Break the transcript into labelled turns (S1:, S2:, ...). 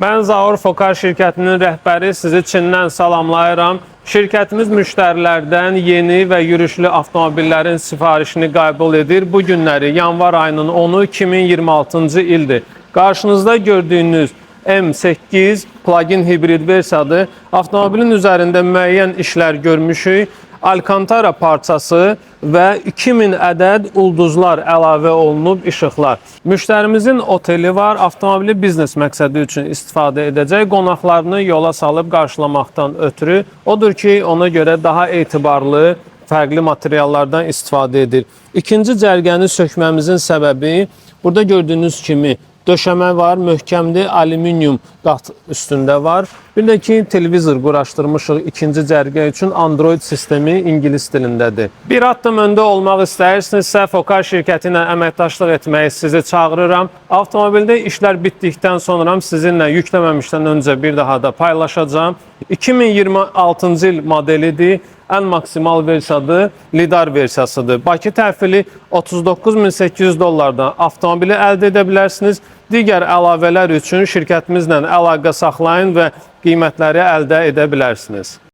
S1: Mən Zaur Fokar şirkətinin rəhbəri, sizi Çindən salamlayıram. Şirkətimiz müştərilərdən yeni və yürüşlü avtomobillərin sifarişini qəbul edir. Bu günləri yanvar ayının 10-u 2026-cı ildir. Qarşınızda gördüyünüz M8 plug-in hibrid versiyadır. Avtomobilin üzərində müəyyən işlər görmüşük. Alcantara parçası və 2000 ədəd ulduzlar əlavə olunub, işıqlar. Müştərimizin oteli var. Avtomobili biznes məqsədi üçün istifadə edəcək. Qonaqlarını yola salıb qarşılamaqdan ötürü odur ki, ona görə daha etibarlı, fərqli materiallardan istifadə edir. İkinci cərgəni sökməmizin səbəbi burada gördüyünüz kimi döşəmə var, möhkəmdir, alüminium qat üstündə var. Bir də ki, televizor quraşdırmışıq ikinci cərgə üçün, Android sistemi ingilis dilindədir. Bir addım öndə olmaq istəyirsinizsə, Fokar şirkəti ilə əməkdaşlıq etməyi sizi çağırıram. Avtomobildə işlər bitdikdən sonra sizinlə yükləməmişdən öncə bir daha da paylaşacağam. 2026-cı il modelidir. Ən maksimal versiyadır, lidar versiyasıdır. Bakı təhvili 39.800 dollardan avtomobili əldə edə bilərsiniz. Digər əlavələr üçün şirkətimizlə əlaqə saxlayın və qiymətləri əldə edə bilərsiniz.